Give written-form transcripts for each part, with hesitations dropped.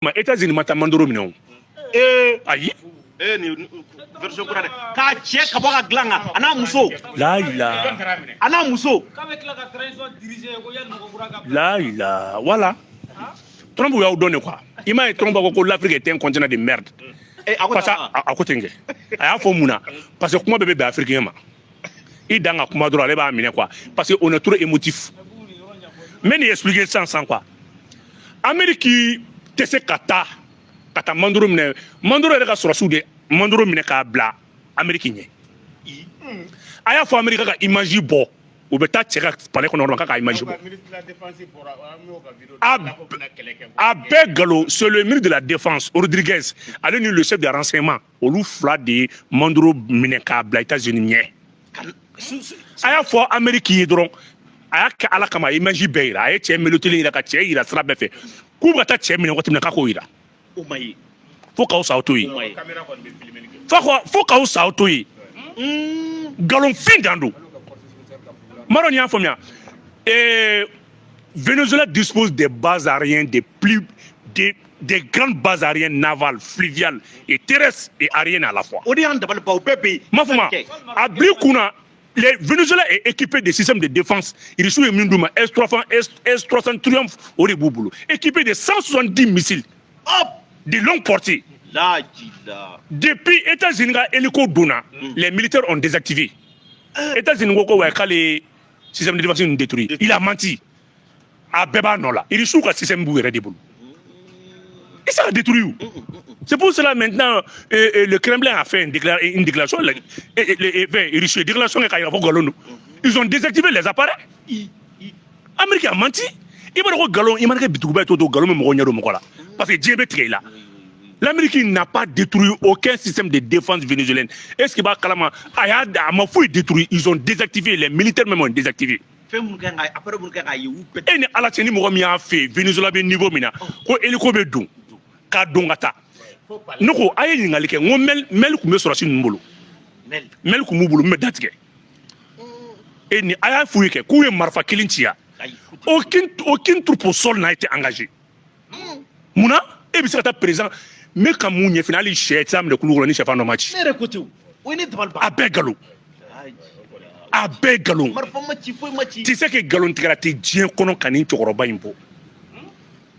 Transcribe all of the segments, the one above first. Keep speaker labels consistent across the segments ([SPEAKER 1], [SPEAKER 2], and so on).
[SPEAKER 1] Ma États-Unis ma taa Maduro minɛ o.
[SPEAKER 2] Ee.
[SPEAKER 1] Ayi.
[SPEAKER 2] Ee, nin version kura dɛ, k'a cɛ ka bɔ ka dilan kan, a n'a muso.
[SPEAKER 1] La ila.
[SPEAKER 2] A n'a muso.
[SPEAKER 3] K'a bɛ tila ka transition diriger ko yanni mɔgɔ kura ka
[SPEAKER 1] La ila, voilà, Trump y'aw dɔn de quoi. I m'a ye, Trump ko l'Afrique est un continent de merde.
[SPEAKER 2] Ee, a ko
[SPEAKER 1] parce que
[SPEAKER 2] tan.
[SPEAKER 1] a ko ten kɛ, a y'a fɔ mun na? Parce que kuma bɛɛ bɛ bɛn africain ma. I dan ka kuma dɔrɔn, ale b'a minɛ quoi, parce que on est trop émotif. N bɛ nin expliquer sisan sisan quoi. Amérique tɛ se ka taa Maduro minɛ. Maduro yɛrɛ ka sɔrɔsiw de Maduro minɛ k'a bila Amérique ɲɛ. A y'a fɔ Amérique ka image bɔ, u bɛ taa cɛ ka palais kɔnɔ yɔrɔ min, k'a ka image bɔ.
[SPEAKER 4] Ministre de la défense bɔra, an y'o ka vidéo.
[SPEAKER 1] A bɛɛ nkalon. C'est le ministre de la défense Rodriguez, ale ni le chef de renseignement, olu fila de ye Maduro minɛ k'a bila États-Unis ɲɛ. A y'a fɔ Amérique ye dɔrɔn, a y'a kɛ Ala kama, a ye image bɛɛ yira, a ye cɛ melotelen yira, ka cɛ yira sira bɛɛ fɛ, k'u bɛ ka taa cɛ minɛ waati min na, k'a k'o yira.
[SPEAKER 2] O ma ye.
[SPEAKER 1] Fo k'aw sa, aw to yen.
[SPEAKER 2] O ma ye.
[SPEAKER 4] Caméra kɔni bɛ filmeli kɛ.
[SPEAKER 1] Fo k'aw sa, aw to yen. Nkalonfin dan don. Maro, y'a faamuya. Venezuela dispose des bases aériennes des plus des grandes bases aériennes navales, fluviales et terrestres et aériennes à la fois.
[SPEAKER 2] O de y'an dabali ban, o bɛɛ bɛ yen.
[SPEAKER 1] Ma fɔ ma, a bil'i kunna, les Venezuela est équipé de systèmes de défense. Irisiw ye min d'u ma, S-300, S-300 Triumph, o de b'u bolo, équipé de 170 missiles
[SPEAKER 2] hop
[SPEAKER 1] de longue portée.
[SPEAKER 2] Lajila.
[SPEAKER 1] Depuis États-Unis ka hélico donna, les militaires ont désactivé. États-Unis ko ouais, k'ale système de défense ninnu détruit. Il a menti. A bɛɛ b'a nɔ la. Irisiw ka système b'u yɛrɛ de bolo. Il sera détruit où? C'est pour cela maintenant, le Kremlin a fait une déclaration, et, déclaration k'a yira ko nkalon don. Ils ont désactivé les appareils. Amérique a menti. I b'a dɔn ko nkalon, i mana kɛ bituguba ye cogo o cogo, nkalon bɛ mɔgɔw ɲɛ don mɔgɔ la. Parce que diɲɛ bɛ tigɛ i la. L'Amérique n'a pas détruit aucun système de défense vénézuélien. Est-ce qu'il va kalama a y'a a ma foyi détruit? Ils ont désactivé, les militaires même ont désactivé.
[SPEAKER 2] Fɛn minnu kan ka appareil minnu kan ka ye, u bɛɛ.
[SPEAKER 1] E ni Ala cɛ, ni mɔgɔ min y'a fɛ yen, Venezuela bɛ niveau min na, ko hélico bɛ don ka don ka taa. Ne ko a ye ɲininkali kɛ, n ko mɛli tun bɛ sɔrɔsi ninnu bolo.
[SPEAKER 2] Mɛli.
[SPEAKER 1] Mɛli tun b'u bolo min bɛ datigɛ. E ni a y'a f'u ye kɛ k'u ye marifa kelen ci yan.
[SPEAKER 2] Ayi.
[SPEAKER 1] Aucune troupe au sol n'a été engagée. Munna e bɛ se ka taa président n bɛ ka mun ɲɛf'i ɲɛna? Hali sɛ tɛ se a minɛ kulu kɔnɔ ni sɛfan dɔ ma ci.
[SPEAKER 2] Ne yɛrɛ ko ten, o ye ne dabali ban.
[SPEAKER 1] A bɛɛ nkalon, a bɛɛ nkalon.
[SPEAKER 2] Marifa ma ci, foyi ma ci.
[SPEAKER 1] Tu sais que nkalon tigɛra tɛ diɲɛ kɔnɔ ka nin cɛkɔrɔba in bɔ,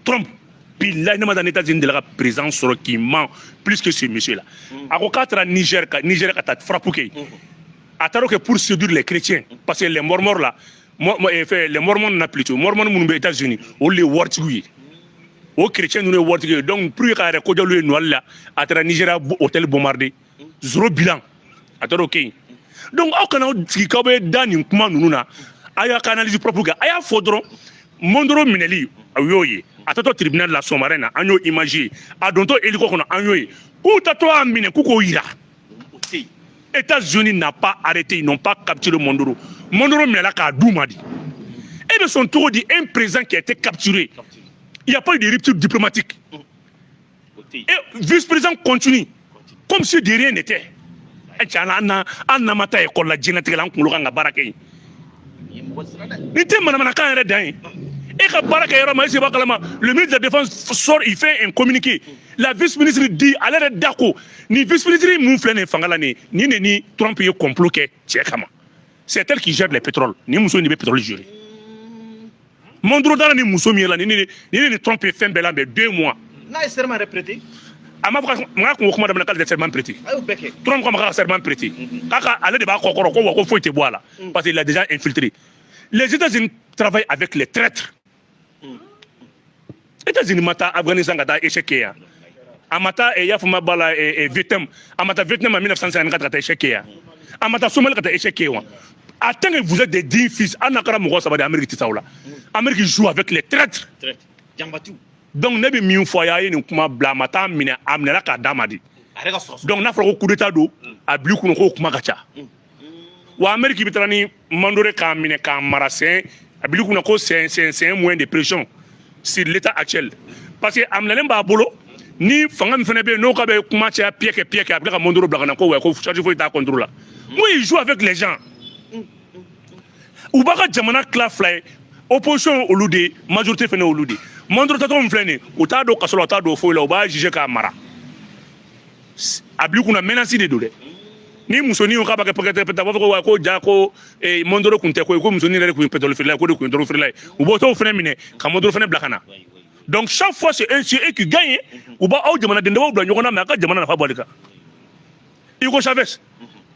[SPEAKER 1] Trump. Bilahi, ne ma taa États-Unis de la ka président sɔrɔ qui ment plus que ce monsieur là. A ko k'a taara Niger ka taa frappe kɛ yen. A taara o kɛ pour séduire les chrétiens, parce que les mormons là, fait, les mormons na plutôt, mormons minnu bɛ États-Unis, olu de ye waritigiw ye, o chrétien ninnu ye waritigiw ye. Donc pour que k'a yɛrɛ kojɔ olu ye Noël la, a taara Nigeria hôtel bombardé, zéro bilan, a taara o kɛ yen. Donc aw kana aw sigi k'aw bɛ da nin kuma ninnu na. A y'a ka analyse propre kɛ. A y'a fɔ dɔrɔn, Maduro minɛli, a y'o ye, a taatɔ tribunal la sɔgɔmada in na, an y'o image ye, a dontɔ hélico kɔnɔ, an y'o ye, k'u tatɔ a minɛ, k'u k'o yira.
[SPEAKER 2] O tɛ yen.
[SPEAKER 1] États-Unis n'a pas arrêté, ils n'ont pas capturé Maduro. Maduro minɛla k'a d'u ma de. E bɛ sɔn cogo di, un président qui a été capturé, il n'y a pas eu de rupture diplomatique?
[SPEAKER 2] O tɛ yen.
[SPEAKER 1] Et vice-président continue comme si de rien n'était. Ɛ cɛ, an na an n'an ma taa école la, diɲɛlatigɛ la, an kunkolo kan ka baara kɛ yen.
[SPEAKER 2] Nin ye mɔgɔ siran dɛ.
[SPEAKER 1] Nin tɛ manamanakan yɛrɛ dan ye. E ka baara kɛ yɔrɔ ma, est-ce que b'a kalama? Le ministre de la défense sort, il fait un communiqué, la vice-ministre dit, ale yɛrɛ da ko nin vice-ministre mun filɛ nin ye fanga la nin ye, nin de ni Trump ye complot kɛ cɛ kama. C'est elle qui gère les pétroles. Nin muso in de bɛ pétrole gérer. Maduro dara ni muso min ye la, nin de ni Trump ye fɛn bɛɛ labɛn 2 mois.
[SPEAKER 2] N'a ye serment yɛrɛ prêter.
[SPEAKER 1] A ma fɔ ka kun ko kuma daminɛ k'ale tɛ serment prêter.
[SPEAKER 2] A y'o bɛɛ kɛ.
[SPEAKER 1] Trump ko a ma k'a ka serment prêter, k'a ka ale de b'a kɔ kɔrɔ ko wa ko foyi tɛ bɔ a la, parce qu'il a déjà infiltré. Les États-Unis travaillent avec les traîtres. États-Unis ma taa Afghanistan ka taa échec kɛ yan. A ma taa, y'a fɔ ma b'a la, Vietnam, a ma taa Vietnam en 1954 ka taa échec kɛ yan. A ma taa Somalie ka taa échec kɛ wa. En tant que vous êtes des dignes fils, an n'a kɛra mɔgɔ saba de, Amérique tɛ s'aw la. Amérique joue avec les traîtres.
[SPEAKER 2] Traître janbatiw.
[SPEAKER 1] Donc ne bɛ min fɔ a ye, a ye nin kuma bila. A ma taa minɛ, a minɛla k'a d'a ma de.
[SPEAKER 2] A yɛrɛ ka sɔrɔ.
[SPEAKER 1] Donc n'a fɔra ko coup d'état don, a bil'i kunna k'o kuma ka ca wa. Amérique bɛ taga ni Maduro k'a minɛ k'a mara, c'est a bil'i kunna ko c'est un moyen de pression sur l'état actuel, parce que a minɛlen b'a bolo ni fanga min fana bɛ yen, n'o ka bɛ kuma caya, piyɛ kɛ piyɛ kɛ, a bɛ tila ka Maduro bila ka na ko ouais, ko charge foyi t'a contre la. Moi, il joue avec les gens. U b'a ka jamana tila fila ye, opposition ye olu de ye, majorité fana ye olu de ye. Maduro tatɔ min filɛ nin ye, u t'a don kaso la, u t'a don foyi la, u b'a juger k'a mara. A bil'i kunna, menace de don dɛ. Ni musonin ko k'a b'a kɛ pɛtɛ pɛtɛ, a b'a fɔ ko wa ko ja ko Maduro kun tɛ ko ye, ko musonin yɛrɛ de kun ye pétrole feerela ye, ko de kun ye drogue feerela ye. U b'o t'o fana minɛ ka Maduro fana bila ka na. Donc chaque fois, c'est eux qui gagnent. U b'aw jamanaden damaw bila ɲɔgɔn na, mais a ka jamana nafa bɔ ale kan. Hugo Chavez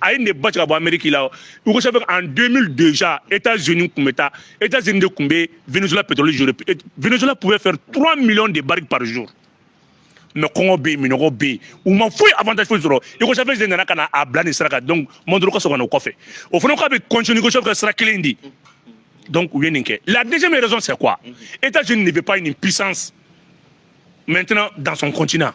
[SPEAKER 1] a ye nin de ba ci ka bɔ Amérique la. Hugo Chavez, en 2000 déjà, États-Unis kun bɛ taa, États-Unis de kun bɛ Venezuela pétrole gérer. Venezuela pouvait faire 3 millions de barils par jour, mais kɔngɔ bɛ yen, minɔgɔ bɛ yen, u ma foyi avantage foyi sɔrɔ. Hugo Chavez de nana ka na a bila nin sira kan. Donc Maduro ka sɔrɔ ka na o kɔfɛ, o fana k'a bɛ continuer Hugo Chavez ka sira kelen di. Donc u ye nin kɛ. La deuxième raison, c'est quoi? États-Unis ne veut pas une puissance maintenant dans son continent.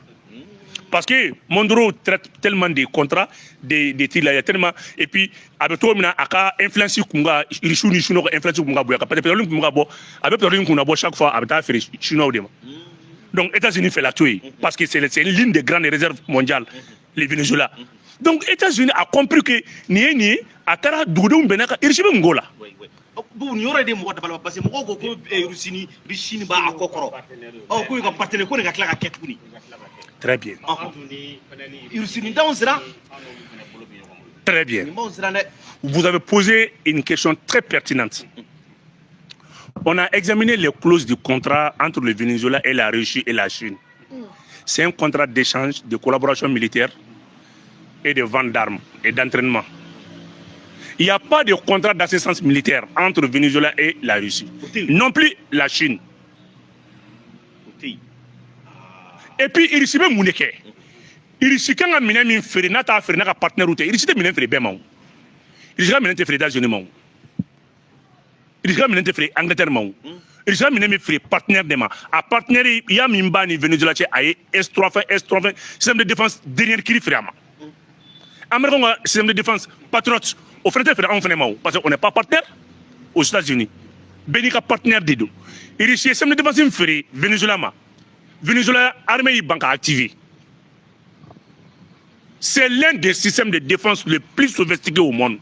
[SPEAKER 1] Parce que Maduro traite tellement des contrats, des titres là, il y a tellement. Et puis, a bɛ cogo min na, a ka influence kun ka Irisiw ni Chinois ka influence kun ka bonya, parce que pétrole kun ka bɔ, a bɛ pétrole kun na bɔ chaque fois, a bɛ taa feere Chinois de ma. Donc États-Unis fait la to yen, parce que c'est l'une des grandes réserves mondiales, le Venezuela. Donc États-Unis a compris que nin ye nin ye, a taara dugudenw bɛnna kan, Irisi bɛ mun k'o la?
[SPEAKER 2] Bon, nin yɔrɔ de mɔgɔ dabali ban, parce que mɔgɔw ko ko Russie ni Chine b'a a kɔ kɔrɔ. Ɔ, ko ka partenaire ko nin ka tila ka kɛ tuguni.
[SPEAKER 1] Très bien.
[SPEAKER 2] Russie ni t'anw siran.
[SPEAKER 1] Très bien.
[SPEAKER 2] Nin b'anw siran dɛ.
[SPEAKER 1] Vous avez posé une question très pertinente. On a examiné les clauses du contrat entre le Venezuela et la Russie et la Chine. C'est un contrat d'échange, de collaboration militaire et de vente d'armes et d'entraînement. Il n'y a pas de contrat d'assistance militaire entre le Venezuela et la Russie. Non plus la Chine.
[SPEAKER 2] O tɛ yen.
[SPEAKER 1] Et puis, Russie bɛ mun de kɛ? Russie kan ka minɛn min feere, n'a t'a feere n'a ka partenaire tɛ, Russie tɛ minɛn feere bɛɛ ma o. Russie ka minɛn tɛ feere États-Unis ma o. Russie ka minɛn tɛ feere Angleterre ma o. Russie ka minɛn bɛ feere partenaire de ma. A partenaire ya min b'a ni Venezuela cɛ, a ye S3 fɛn, S3 fɛn, système de défense dernier cri feere a ma. Américain ka système de défense Patriot, o fana tɛ feere anw fana ma o, parce que on n'est pas partenaire aux États-Unis. Bɛɛ n'i ka partenaire de don. Russie ye système de défense min feere Venezuela ma, Venezuela armée y'i ban k'a activer. C'est l'un des systèmes de défense le plus sophistiqué au monde.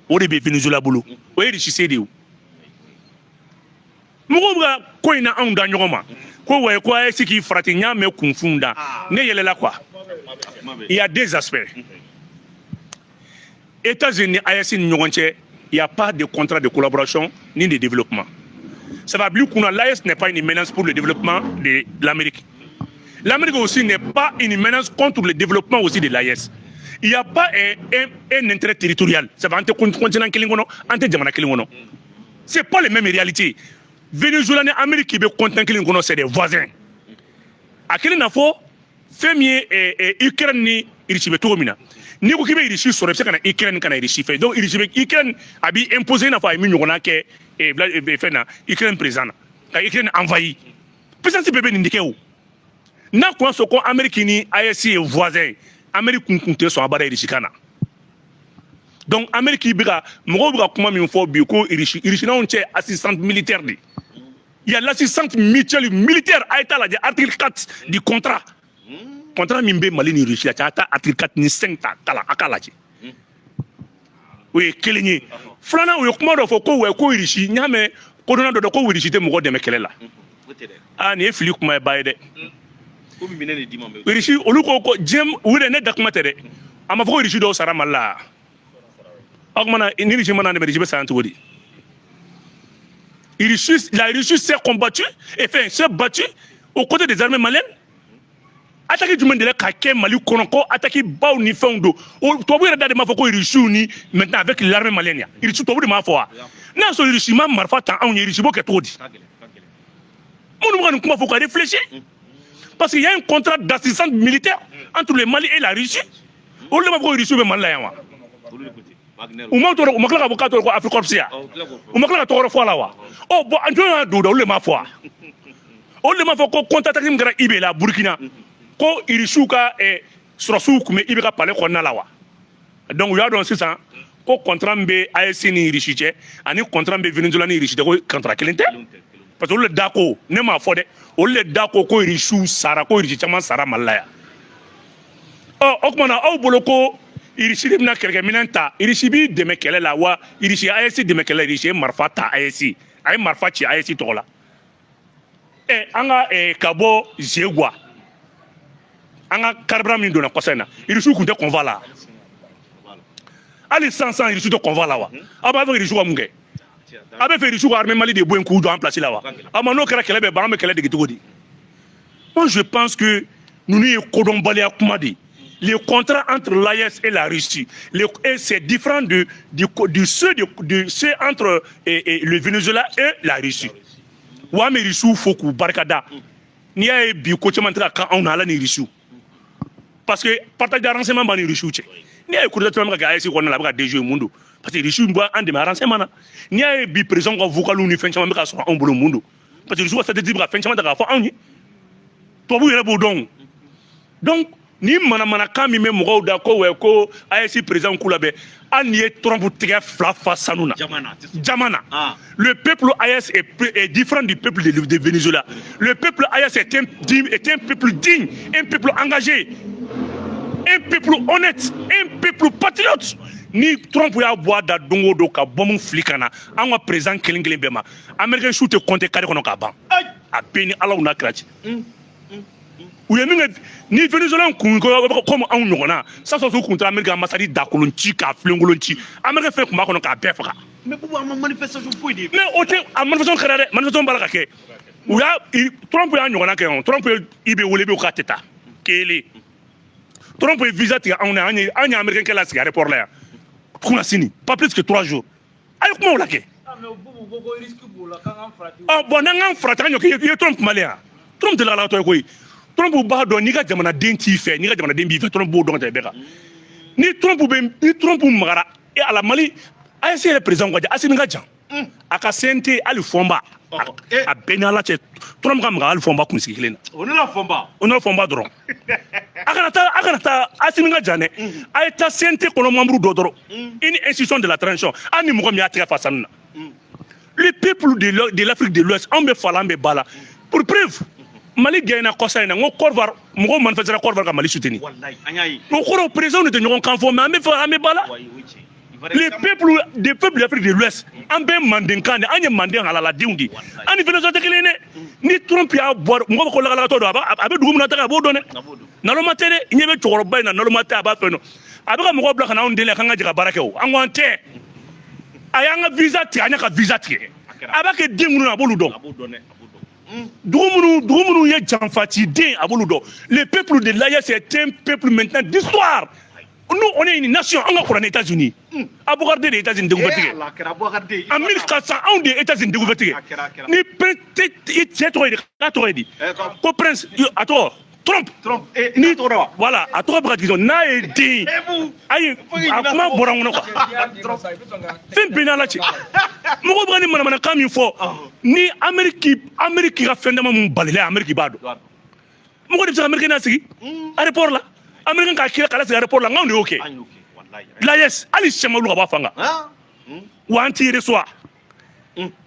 [SPEAKER 1] O de bɛ Venezuela bolo. O ye Russie de ye o. Mɔgɔw bɛ ka ko in na anw da ɲɔgɔn ma. Ko ouais, ko AES k'i farati, n y'a mɛn kunfunw da. Ne yɛlɛla quoi. Il y a deux aspects. États-Unis ni AES ni ɲɔgɔn cɛ, il n'y a pas de contrat de collaboration ni de développement. Ça va plus qu'on l'AES n'est pas une menace pour le développement de l'Amérique. L'Amérique aussi n'est pas une menace contre le développement aussi de l'AES. Il n'y a pas un intérêt territorial. Ça va entre continent kelen kɔnɔ, an tɛ jamana kelen kɔnɔ. C'est pas les mêmes réalités. Venezuela ni Amérique bɛ continent kelen kɔnɔ, c'est des voisins. A kelen n'a fɔ fɛn min ye Ukraine ni Russie bɛ cogo min na. N'i ko k'i bɛ Russie sɔrɔ, i bɛ se ka na Ukraine, ka na Russie fɛ. Donc Russie bɛ Ukraine, a b'i imposer i n'a fɔ a ye min ɲɔgɔnna kɛ fɛn na, Ukraine président na, ka Ukraine envahi. Puissance bɛɛ bɛ nin de kɛ o. N'a kun y'a sɔrɔ ko Amérique ni AES ye voisin ye, Amérique kun tɛ sɔn abada Russie ka na. Donc Amérique bɛ ka mɔgɔw bɛ ka kuma min fɔ bi ko Russie, Russie n'anw cɛ assistance militaire de. Il y a l'assistance mutuelle militaire, a ye taa lajɛ article 4 du contrat. Contrat min bɛ Mali ni Russie la cɛ, a taa article 4 ni 5 ta kalan, a k'a lajɛ. O ye kelen ye. Filanan, u ye kuma dɔ fɔ ko ouais, ko Russie, n y'a mɛn kodɔnna dɔ dɔn ko Russie tɛ mɔgɔ dɛmɛ kɛlɛ la.
[SPEAKER 2] O tɛ dɛ.
[SPEAKER 1] Aa, nin ye fili kuma ye ba ye dɛ.
[SPEAKER 2] Ko bɛ minɛn de d'i ma mɛ.
[SPEAKER 1] Russie, olu ko ko diɲɛ u yɛrɛ, ne da kuma tɛ dɛ. A ma fɔ ko Russie dɔw sara Mali la. O tuma na, ni Russie mana dɛmɛ, Russie bɛ sa cogo di? Russie, la Russie s'est combattue, enfin s'est battue aux côtés des armées maliennes. Attaque jumɛn de la ka kɛ Mali kɔnɔ ko attaque baw ni fɛnw don? O tubabu yɛrɛ da de m'a fɔ ko Russiw ni maintenant avec l'armée malienne ya. Russie, tubabu de m'a fɔ wa? N'a y'a sɔrɔ Russie ma marifa ta anw ye, Russie b'o kɛ cogo di?
[SPEAKER 2] Ka gɛlɛn, ka gɛlɛn.
[SPEAKER 1] Minnu bɛ ka nin kuma fɔ, ka réfléchir. Parce qu'il y a un contrat d'assistance militaire entre le Mali et la Russie. Olu de b'a fɔ ko Russie bɛ Mali la yan wa?
[SPEAKER 2] Olu de ko ten. Wagner.
[SPEAKER 1] U ma tɔɔrɔ, u ma tila k'a fɔ k'a tɔgɔ ko Africorps ya.
[SPEAKER 2] Ɔ, u tila k'o fɔ.
[SPEAKER 1] U ma tila ka tɔgɔ wɛrɛ fɔ a la wa? Ɔ bon, jɔn y'a don o da? Olu de m'a fɔ wa? Olu de m'a fɔ ko contre-attaque min kɛra IB la Burkina, ko Irisiw ka sɔrɔsiw tun bɛ IB ka palais kɔnɔna la wa? Donc u y'a dɔn sisan ko contrat min bɛ AES ni Irisi cɛ ani contrat min bɛ Venezuela ni Irisi cɛ, ko contrat kelen tɛ.
[SPEAKER 2] Kelenw tɛ, kelenw.
[SPEAKER 1] Parce que olu de da ko, ne m'a fɔ dɛ, olu de da ko ko Irisiw sara, ko Irisi caman sara Mali la yan. Ɔ, o tuma na, aw bolo ko Irisi de bɛna kɛlɛkɛminɛn ta? Irisi b'i dɛmɛ kɛlɛ la wa? Irisi AES dɛmɛ kɛlɛ la, Irisi ye marifa ta AES, a ye marifa ci AES tɔgɔ la. An ka ka bɔ Zegwa, an ka carburant min donna kɔsa in na, Irisiw tun tɛ convoi la. Hali sisan sisan, Irisiw tɛ convoi la wa? Aw b'a fɛ Irisiw ka mun kɛ? A bɛ fɛ Irisiw ka armée Mali de bɔ yen k'u jɔ en place la wa? A ma, n'o kɛra, kɛlɛ bɛ ban. An bɛ kɛlɛ dege cogo di? Moi, je pense que ninnu ye kodɔnbaliya kuma de ye. Le contrat entre l'AES et la Russie, et c'est différent de ceux, de ceux entre et le Venezuela et la Russie. Wa an bɛ Russiw fo k'u barikada. N'i y'a ye bi ko caman tɛ ka kan anw na, Ala ni Russiw, parce que partage de renseignement b'an ni Russiw cɛ. N'i y'a ye coup d'état caman bɛ ka kɛ AES kɔnɔna la, a bɛ ka déjouer. Mun don? Parce que Russiw b'an dɛmɛ renseignement na. N'i y'a ye bi président ka vocal ni fɛn caman bɛ ka sɔrɔ anw bolo, mun don? Parce que Russiw ka satellite bɛ ka fɛn caman ta k'a fɔ anw ye. Tubabuw yɛrɛ b'o dɔn. Donc ni manamanakan min bɛ mɔgɔw da ko wɛ, ko AES président k'u labɛn, hali n'i ye Trump tigɛ fila fa sanu na jama na. Le peuple AES est différent du peuple de Venezuela. Le peuple AES est un peuple digne, un peuple engagé, un peuple honnête, un peuple patriote. Ni Trump y'a bɔ a da don o don ka bɔmu fili ka na an ka président kelen kelen bɛɛ ma, américain su tɛ compter carré kɔnɔ k'a ban. A bɛɛ ni Alaw n'a kira cɛ. U ye min kɛ ni Venezuela kun ko comme anw ɲɔgɔnna sisan, u kun taara Amérique ambassade dakolon ci k'a filenkolon ci. Amérique fɛn kun b'a kɔnɔ k'a bɛɛ faga.
[SPEAKER 2] Mais Boubou, an ma manifestation foyi de.
[SPEAKER 1] Mais o tɛ, a manifestation kɛra dɛ, manifestation b'a la ka kɛ. U y'a, Trump y'a ɲɔgɔnna kɛ. Trump ye i bɛ wele bɛ k'a tɛ taa kelen. Trump ye visa tigɛ anw na. An ye américain kɛ lasigi aéroport la yan kunasini, pas plus que 3 jours. A ye kumaw la kɛ. Ɔ bon, n'an k'an farati, an ɲɔ kɛ i ye Trump kumalen yan. Trump tɛ lakanatɔ ye koyi. Trump b'a dɔn n'i ka jamanaden t'i fɛ, n'i ka jamanaden b'i fɛ. Trump b'o dɔn ka tɛmɛ bɛɛ kan. Ni Trump bɛ, ni Trump magara e ala Mali AES yɛrɛ président ka jan, Asimi ka jan, a ka CNT hali fɔnba, a bɛɛ ni Ala cɛ, Trump ka maga hali fɔnba kunsigi kelen na.
[SPEAKER 2] O ne la fɔnba.
[SPEAKER 1] O ne la fɔnba dɔrɔn. A kana taa, a kana taa Asimi ka jan dɛ. A ye taa CNT kɔnɔ membre dɔ dɔrɔn, une institution de la transition, hali ni mɔgɔ min y'a tɛgɛ fa sanu na. Le peuple de l'Afrique de l'Ouest, anw bɛ fa la, an bɛ ba la. Pour preuve, Mali gɛnna kɔsa in na, n ko Côte d'Ivoire mɔgɔw manifestera Côte d'Ivoire ka Mali soutenir. O kɔrɔ, président de tɛ ɲɔgɔn kan fɔ, mais an bɛ fɛ, an bɛ ba la. Les peuples des peuples de l'Afrique de l'Ouest, an bɛɛ mandenkan de, an ye manden halaladenw de. An ni Venezuela tɛ kelen ye dɛ. Ni Trump y'a bɔ, mɔgɔ bɛ ko lakalakatɔ don, a bɛ dugu min na taga, a b'o dɔn dɛ. Naloma tɛ dɛ. I ɲɛ bɛ cɛkɔrɔba in na, naloma tɛ. A b'a fɛ nɔ, a bɛ ka mɔgɔw bila ka na anw deli k'an ka jɛ ka baara kɛ. O an ko an tɛ. A y'an ka visa tigɛ, an y'a ka visa tigɛ. A b'a kɛ den minnu na, a b'olu dɔn. Dugu minnu ye janfaciden, a b'olu dɔn. Le peuple de l'AES est un peuple maintenant d'histoire. Nous, on est une nation. An ka kɔrɔ ni États-Unis. Aboubacar de États-Unis découvert tigɛ en 1400. Anw de ye États-Unis découvert tigɛ. Ni prince i cɛ tɔgɔ ye di, k'a tɔgɔ ye di ko prince, a tɔgɔ Trump. Ni voilà, a tɔgɔ bɛ ka jigin n'a ye den. Ayi, a kuma bɔra n kɔnɔ quoi. Fɛn bɛɛ n'Ala cɛ, mɔgɔw bɛ ka ni manamanakan min fɔ ni Amérique ka fɛn dama mun balila, Amérique b'a dɔn. Mɔgɔ de bɛ se ka Amérique n'a sigi aéroport la, Amérique k'a kira k'a lasigi aéroport la. Nkanw de y'o kɛ. L'AES, hali sɛma olu ka bɔ a fan kan wa, an t'i reçoit.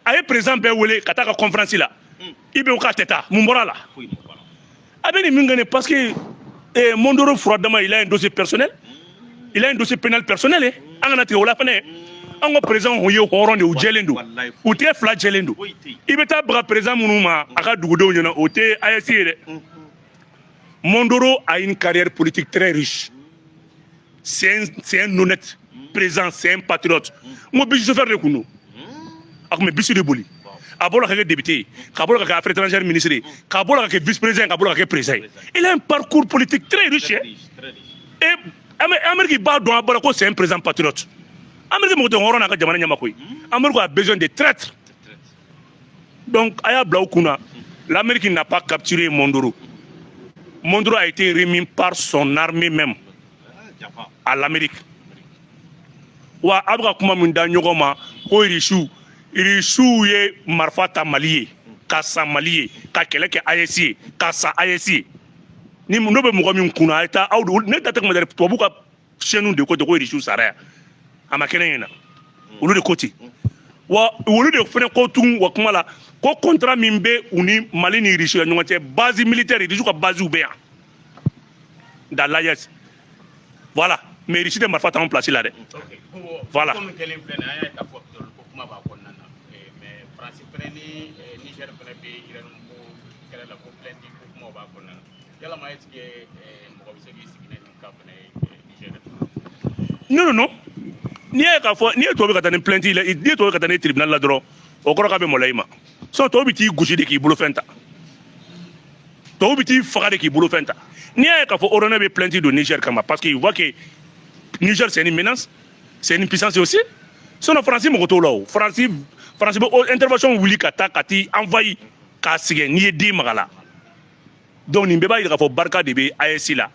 [SPEAKER 1] A ye président bɛɛ wele ka taa ka conférence la, i bɛ k'a tɛ taa. Mun bɔra a la? A bɛ nin min kɛ nin, parce que Mondoro Furadama, il a un dossier personnel, il a un dossier pénal personnel ye. An kana tigɛ o la fɛnɛ. An ka président ye hɔrɔn de ye, u jɛlen don, u tɛgɛ fila jɛlen don. I bɛ taa baga président minnu ma a ka dugudenw ɲɛna, o tɛ AES ye dɛ. Mondoro a une carrière politique très riche. C'est un honnête président, c'est un patriote. N ko bus chauffeur de kun don, a kun bɛ bus de boli. A bɔra ka kɛ député ye, ka bɔra ka kɛ affaires étrangères ministre ye, ka bɔra ka kɛ vice président, ka bɔra ka kɛ président ye. Il a un parcours politique très riche, hein. Et Amérique b'a dɔn, a bɔra ko c'est un président patriote. Amérique mɔgɔ tɛ hɔrɔn n'a ka jamana ɲɛma koyi. Amérique a besoin de traîtres. Donc a y'a bila u kunna, l'Amérique n'a pas capturé Mondoro. Mondoro a été remis par son armée même à l'Amérique. Wa a bɛ ka kuma min da ɲɔgɔn ma ko Irisiw ye marifa ta Mali ye, ka san Mali ye, ka kɛlɛ kɛ AES ye, ka san AES ye, ni n'o bɛ mɔgɔ min kunna, a ye taa aw ne da tɛ kuma dɛ. Tubabu ka chaîne de ko ten ko Irisiw sara yan, a ma kɛnɛ ɲɛna. Olu de ko ten wa, olu de fana ko tugun wa kuma la ko contrat min bɛ u ni Mali ni Irisiw ɲɔgɔn cɛ, base militaire, Irisiw ka base bɛ yan dans l'AES. Voilà, mais Irisi tɛ marifa t'anw place la dɛ. Voilà.
[SPEAKER 4] Komi kelen filɛ nin ye, an y'a ye k'a fɔ pétrole ko kuma b'a kɔnɔna na, mais Faransi fɛnɛ ni Niger fɛnɛ bɛ uranium ko kɛlɛ la, ko plainte ko kumaw b'a kɔnɔna na. Yalama, est ce que mɔgɔ bɛ se k'i sigi ni nin cas fana ye Niger?
[SPEAKER 1] Non, non, non. N'i y'a ye k'a fɔ n'i ye tubabu ka taa ni plainte la, n'i ye tubabu ka taa ni tribunal la dɔrɔn, o kɔrɔ k'a bɛ maloya i ma. Sinon tubabu bɛ t'i gosi de k'i bolofɛn ta, tubabu bɛ t'i faga de k'i bolofɛn ta. N'i y'a ye k'a fɔ ONU bɛ plainte don Niger kama, parce qu'il voit que Niger, c'est une menace, c'est une puissance aussi. Sinon Faransi mɔgɔ t'o la. O Faransi bɛ intervention wuli ka taa ka t'i envahi k'a sɛgɛn n'i ye den maga la. Donc nin bɛɛ b'a yira k'a fɔ barika de bɛ AES la.